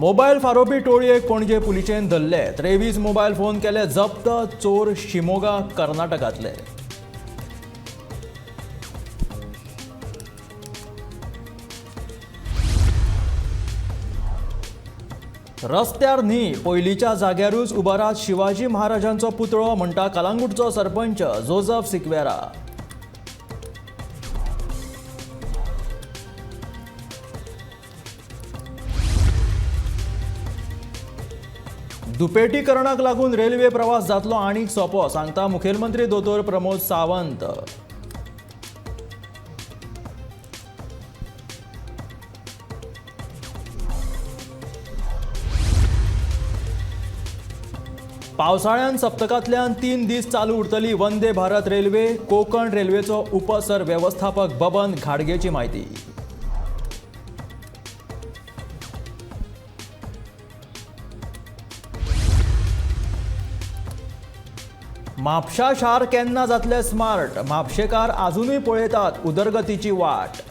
Mobile फारोपी टोळयेक Panaji पुलिशेन धरले. 23 mobile phone केले जप्त. चोर शिमोगा कर्नाटकांतले. रस्त्यार न्ही, पयलींच्या जाग्यारूच उबारात शिवाजी महाराजांचो पुतळो, म्हणटा कलांगूटचो सरपंच जोजफ सिक्वेरा. दुपेटीकरणाक लागून रेल्वे प्रवास जातलो आनीक सोंपो, सांगता मुखेलमंत्री दोतोर प्रमोद सावंत. पावसाळ्यान सप्तकांतल्यान 3 दीस चालू उरतली वंदे भारत रेल्वे. कोकण रेल्वेचो उपसर व्यवस्थापक बबन घाडगेची म्हायती. म्हापशा शार केन्ना जातले स्मार्ट? म्हापशेकार आजुनूय पळयतात उदरगतीची वाट.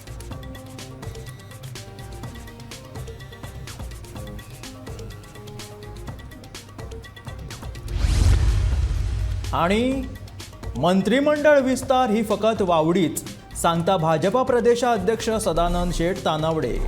आणि मंत्रिमंडळ विस्तार ही फकत वावडीच, सांगता भाजपा प्रदेशाध्यक्ष सदानंद शेट तानावडे.